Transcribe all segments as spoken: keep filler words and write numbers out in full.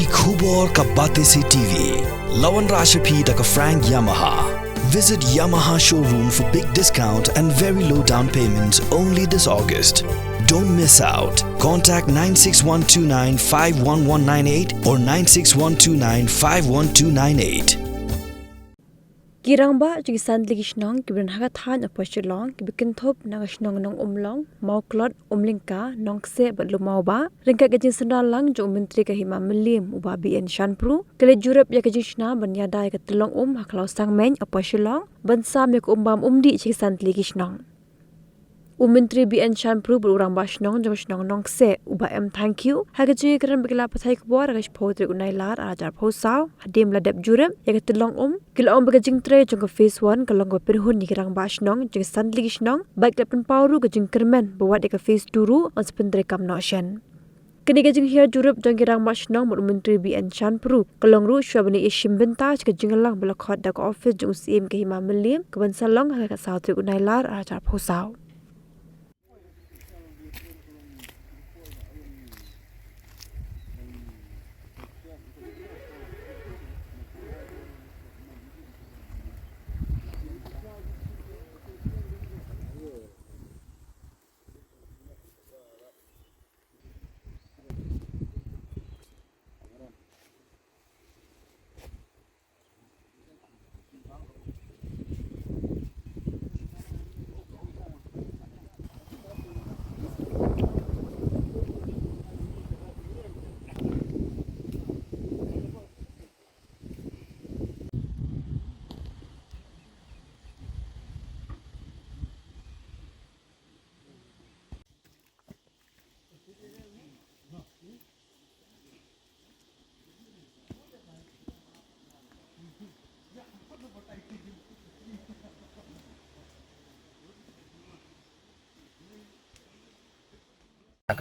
Ki khubor ka Batesi T V. La wanrah sha phi da ka Frank Yamaha. Visit Yamaha showroom for big discount and very low down payments only this August. Don't miss out. Contact nine six one two nine five one one nine eight or nine six one two nine five one two nine eight. Ki rangbah jong ki san tylli ki shnong kiba don ha ka thaiñ Upper Shillong kiba kynthup na ka shnong Nongumlong, Mawklot, Umlyngka, Nongkseh bad Lumawbah, ryngkat ka jingsynran lang jong u Myntri ka Hima Mylliem u Bah B N Shanpru, ki la jurip ïa ka jingshna ban ïada ïa ka tyllong um ha Khlaw Sangmeiñ, Upper Shillong, ban sam ïa ka um bam um dih sha ki san tylli ki shnong. U Myntri B N Shanpru bad u Rangbah Shnong jong ka shnong Nongkseh u Bah M Thangkhiew, ha ka jingïakren bad ki lad pathai khubor ha ka shiphew tarik u Nailar ar hajar arphew saw, hadien ba la dep jurip ïa ka tyllong um, ki la ong ba ka jingtrei jong ka phase one ka long kaba pynhun ïa ki rangbah shnong jong ki san tylli ki shnong, bad ki la pynpaw ruh ka jingkyrmen ba wat ïa ka phase two ruh yn sa pyntreikam noh shen. Kane ka jinghiar jurip jong ki rangbah shnong bad u Myntri B N Shanpru ka long ruh shuwa ban ïashim bynta sha ka jingïalang ba la khot da ka ophis jong u Syiem ka Hima Mylliem, kaban sa long ha ka saw tarik u Nailar ar hajar arphew saw.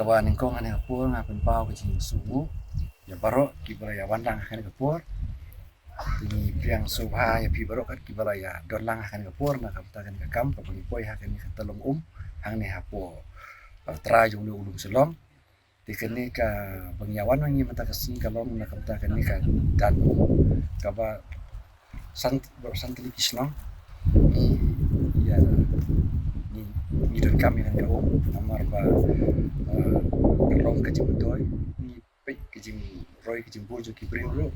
Kaba nyngkong ha kane ka por nga pynpaw ka jingsngewnguh ïa baroh kiba la ïa wan lang ha kane ka por. Te ngi pdiang sngewbha ïa phi baroh kat kiba la ïa don lang ha kane ka por na ka bynta kane ka kam kaba ngi poi ha kane ka tyllong um hangne hapoh, uh, trai jong une u lum Shillong. Te kane kaba ngi ïa wan ma ngi mynta ka sngi ka long na ka bynta kane ka dan um kaba san, baroh san tylli ki shnong ngi ïa, ngi, ngi donkam ïa kane ka um namar ba, eh, ka long ka jingmyntoi, ngi peit ka jingroi ka jingbun jong ki briew ruh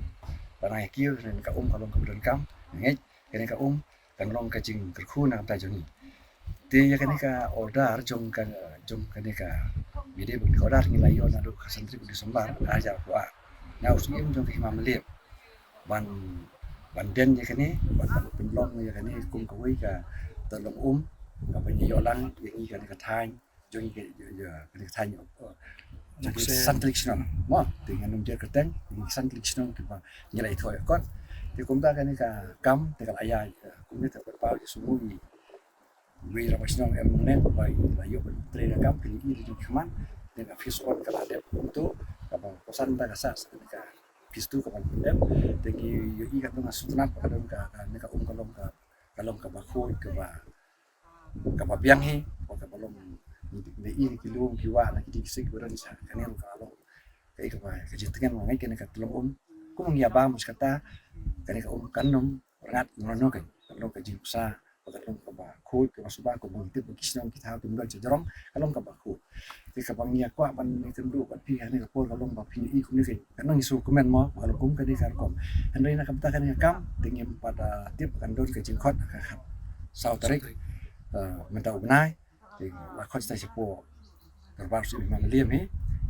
ba nang ïa kiew, kane ka um ka long kaba donkam. Ngeit kane ka um kan long ka jingkyrkhu na ka bynta jong ngi. Te ïa kane ka order jong ka, jong kane ka, ngi dei ba kane ka order ngi la ïoh naduh ka san tarik u December ar hajar arphew ar na u Syiem jong ka Hima Mylliem ban, ban den ïa kane, ban, ban pynlong ïa kane kum kawei ka tyllong um kaba ngi ïoh lang ïa kane ka thaiñ jong ngi, ïa, ïa kane ka thaiñ, uh, jong ki san tylli ki shnong. Mo, te ngan ym jer kyrteng, jong ki san tylli ki shnong kiba ngi la ïathuh ïa kot. Te kumta kane ka kam te ka la ïa, kumne te pynpaw jingsngewnguh ïa iwei rangbah shnong em ne ba la ïoh ban trei da ka kam, kane i la jingkhmat. Te ka phase one ka la dep kumto, kaba kongsan ta ka sah sa kane ka phase two kaba dep. Te ngi ïohi ka long ka sutnap, ka long ka, kane ka um ka long ka, ka long kaba khuid, kaba kaba biang hi, ba kaba long ngi dei ïa ki lum ki wah na ki dieng ki siej kiba don sha kane ruh ka long kaei kaba ka jingtngen. Nga ngeit kane ka tyllong um kum ngi ïa bam sha kata, kane ka um kan ym rngat noh noh, kan long ka jingpynsah, ba kan long kaba khuid kaba suba, kaba ngi tip ba ki shnong ki thaw kim don sha jrong, ka long kaba khuid. Te kaba ngi ïa kwah ban ïakynduh bad phi ha kane ka por ka long ba phin ïohi kumne, kan nang ïa shu comment mo ba ka long kum kane ka rukom. Hynrei na ka bynta kane ka kam te ngim pat, ah, tip kan don ka jingkhot ha ka khatsaw tarik, ah, mynta u bnai. Te la khot shatai shapoh dorbar u Syiem Hima Mylliem hi.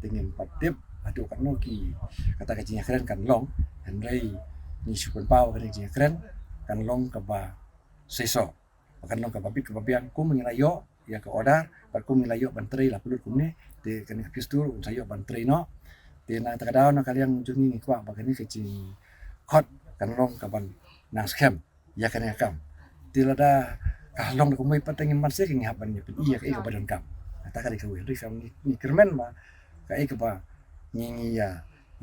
Te ngim pat tip haduh katno ki, kata ka jingïakren kan long. Hynrei ngi shu pynpaw kane ka jingïakren kan long kaba seisoh. Ba kan long kaba bit kaba biang kum ngi la ïoh ïa ka order, bad kum ngi la ïoh ban trei la pynlut kumne, te kane ka phase two un sa ïoh ban trei noh. Te na kata ka daw na ka liang jong ngi ngi kwah ba kane ka jingkhot kan long kaban nang skhem ïa kane ka kam. Te lada ka long da kumwei pat te ngim banse, ngi hap ban ïa pyni ïa kaei kaba donkam. Kata ka dei kawei, hynrei ka ngi, ngi kyrmen ba kaei kaba ngi, ngi ïa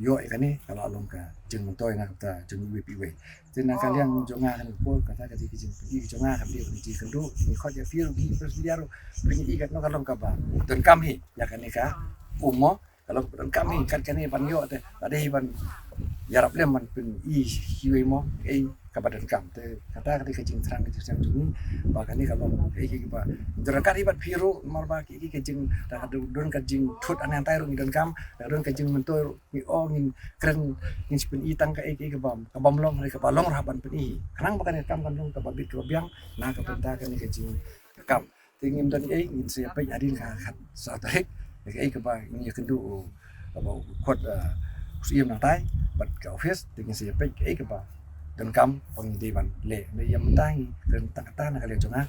ïoh ïa kane ka la long ka jingmyntoi na ka bynta jong iwei pa iwei. Te na ka liang jong nga ha kane ka por, kata ka dei ka jingpyni jong nga, ka dei ka jingkynduh, ngi khot ïa phi ruh, phi ruh phin ïa ruh phin ïa i katno ka long kaba donkam hi ïa kane ka um mo, ka long kaba donkam hi. Kat kane ban ïoh te la dei ban ïarap lem ban pyni kiwei mo, eh, kaba donkam. Te kata ka dei ka jingthrang ka jingthrang jong ngi ba kane ka long, eh, kiba donkam hi bad phi ruh namar ba ki, ki ka jing, da ka don ka jingthut hangne hangtai ruh ngi donkam, da ka don ka jingmyntoi ruh ngi ong ngin kren, ngin sa pyni tang ka, eh, kaba, kaba ym long, kaba long ruh ban pyni. Khnang ba kane ka kam kan long kaba bit kaba biang na ka bynta kane ka jingkam. Te ngim don ei, ngin sa ïa peit hadien ka khatsaw tarik. Ïa kaei kaba ngi ïakynduh, kaba u khot, eh, u Syiem nangtai bad ka office, te ngin sa ïa peit kaei kaba donkam ba ngi dei ban leh. Ngi ïa mynta ngi kren tang kata na ka liang jong nga.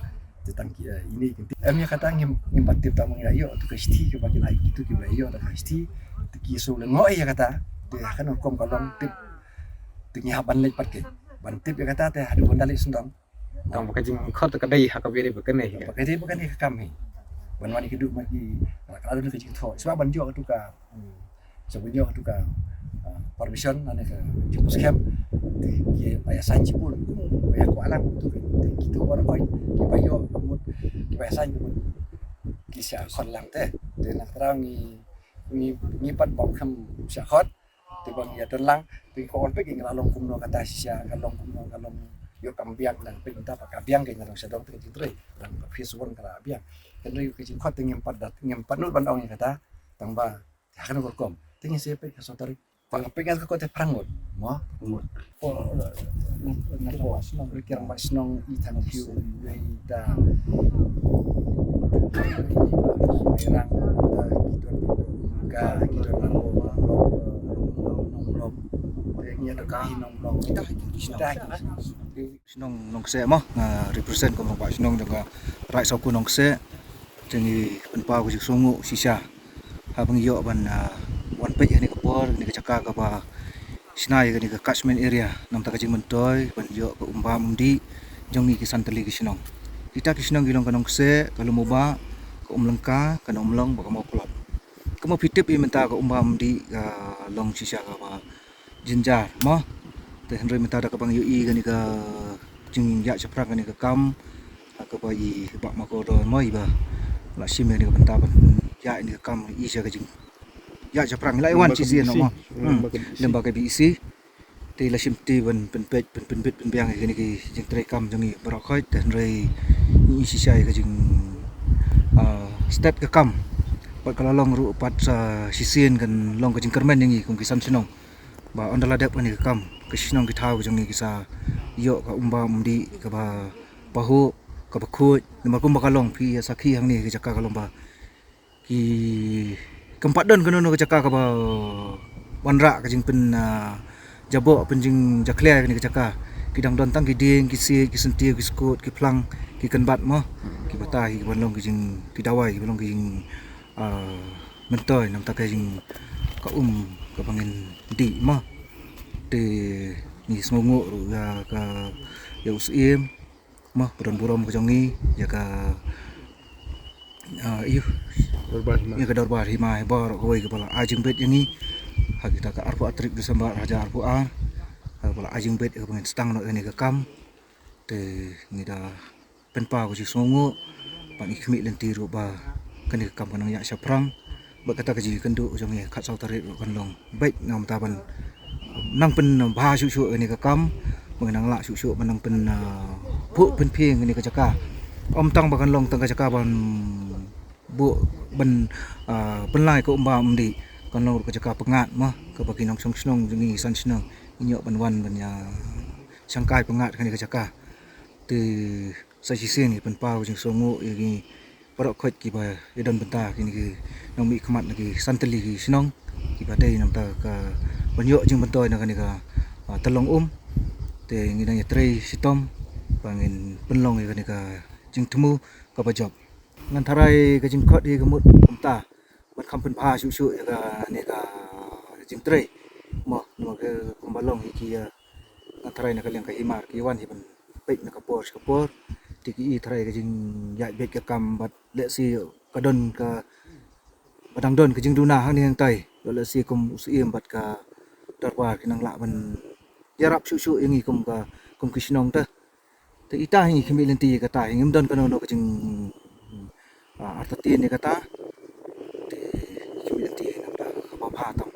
Te tang ki, eh, ine ki tip. Em, ïa kata ngim, ngim pat tip tang ba ngi la ïoh ïa ka shithi kaba ki la, kitu kiba la ïoh da ka shithi. Te ki shu lyngngoh ïa kata. Te ha kano rukom ka long tip. Te ngi hap ban leit pat ki ban tip ïa kata, te haduh ban da leit sngewdon. Tang ba ka jingkhot ka dei ha kaba ïadei bad kane hi. Ba ka dei bad kane ka kam hi. Ban wan ïakynduh bad ki, ka la don ka jingthoh. Shuwa ban ïoh katu ka, hmm, shuwa ban ïoh katu ka, ah, permission lane ka jingpynskhem. Te ki ba ïa sign shibun. Kum ba ïa kwah lang tu, te kitu baroh kiba ïoh ka mut, kiba ïa sign ka mut ki shah khot lang te. Te na ka daw ngi, ngi, ngi pat bym kham shah khot. Te ba ngi ïa don lang, te ko on peit ngi la long kumno kata shisha, ka long kumno, ka long ïoh kam biang, dang peit mynta ba ka biang, ka ngi la long sha dong te ka jingtrei, dang ba phase one ka la biang. Hynrei ka jingkhot te ngim pat da, ngim pat nud ban ong ïa kata, tang ba ha kano ka rukom. Te ngin sa peit ka saw tarik. Ba peit ka khot te phrang ngut. Mo? Ngut. Ko, na ko shnong, ri kiang ba shnong i thang kiu, wei da. Mai rang da ki don ka, ki don ka, nong long. Te ngi da ka nong long. Kita, kita. Shnong Nongkseh mo, nga represent kum nongpah shnong jong ka Raid Sawku Nongkseh. Te ngi pynpaw ka jingsngewnguh shisha haba ngi ïoh ban, ah, wan peit ha kane ka por, kane ka jaka kaba shna ïa kane ka catchment area, na ka bynta ka jingmyntoi ban ïoh ka umbam umdih jong ngi ki san tylli ki shnong. Kita ki shnong ki long ka Nongkseh, ka Lumumba, ka Umlyngka, ka Nongmlong bad ka Mawklop. Kumba phi tip ïa mynta ka umbam umdih ka long shisha kaba jynjar mo. Te hynrei mynta da kaba ngi ïohi kane ka jingïaid shaphrang kane ka kam, ha kaba i Bah Makodor mo, i ba la shim ïa kane ka bynta ban ïaid kane ka kam, i sha ka jingïaid shaphrang, i la wan shisien mo. Lem bad ka B E C. Te i la shim ti ban pynpeit, pyn, pynbit pynbiang ïa kane ka jingtrei kam jong ngi baroh khoit, te hynrei ngi i shisha ïa ka jing, ah, stet ka kam. Bad ka la long ruh pat sa shisien kan long ka jingkyrmen ïa ngi kum ki san shnong. Ba ynda la dep kane ka kam, ki shnong ki thaw jong ngi ki sa ïoh ka umbam umdih kaba pahuh, kaba khuid, namar kumba ka long, phi ïa sakhi hangne ka jaka ka long ba ki, kam pat don kano kano ka jaka kaba wanrah ka jingpyn, ah, jaboh, pynjingjakhlia kane ka jaka. Ki dang don tang ki dieng, ki siej, ki syntiew, ki skud, ki phlang, ki kynbat mo. Ki bata hi ki ban long ki jing, ki dawai, ki ban long ki jing, ah, myntoi na ka bynta ka jing, ka um kaba ngin dih mo. Te ngi sngewnguh ruh ïa ka, ïa u Syiem mo, ba don burom ka jong ngi ïa ka, ah, ïa ka Dorbar Hima baroh kawei kaba la ai jingbit ïa ngi ha kita ka arphew ar tarik Disember ar hajar arphew ar, ha kaba la ai jingbit ïa kaba ngin sdang noh ïa kane ka kam. Te ngi da pynpaw ka jingsngewnguh bad ngi khmih lynti ruh ba kane ka kam kan nang ïaid shaphrang. Bad kata ka jingïakynduh jong ngi khatsaw tarik ruh kan long beit na ka bynta ban nang pynbha shuh shuh kane ka kam, ban nang lah shuh shuh ban nang pyn, ah, phuh pynphieng kane ka jaka. Ym tang ba kan long tang ka jaka ban buh ban, ah, pynlait ka umbam umdih, kan long ruh ka jaka pyngngad mo, kaba ki nongshong shnong jong ngi san shnong ngin ïoh ban wan ban ïa shangkai pyngngad kane ka jaka. Te sa shisien ngi pynpaw ka jingsngewnguh ïa ngi baroh khoit kiba ïa don bynta, kine ki nongmihkhmat na ki san tylli ki shnong kiba dei na ka bynta ka ban ïoh jingmyntoi na kane ka, ah, tyllong um. Te ngi dang ïatrei shitom ba ngin pynlong ïa kane ka jingthmu kaba jop. Ngan tharai ka jingkhot hi ka mut kumta ban kham pynbha shuh shuh ïa kane ka jingtrei mo, namar ka kumba long hi ki, ah, ngan tharai na ka liang ka hima ki wan hi ban peit na ka por sha ka por. Te ki i tharai ka jingïaid beit ka kam bad lehse ka don ka ba dang don ka jingduna hangne hangtai. Lehse kum u Syiem bad ka Dorbar ki nang lah ban ïarap shuh shuh ïa ngi kum ka, kum ki shnong te. Te ita hi ngi khmih lynti ïa kata, hi ngim don kano kano ka jing, ah, artatien ïa kata. Te ngi khmih lynti hi na ka bynta kaba bha tam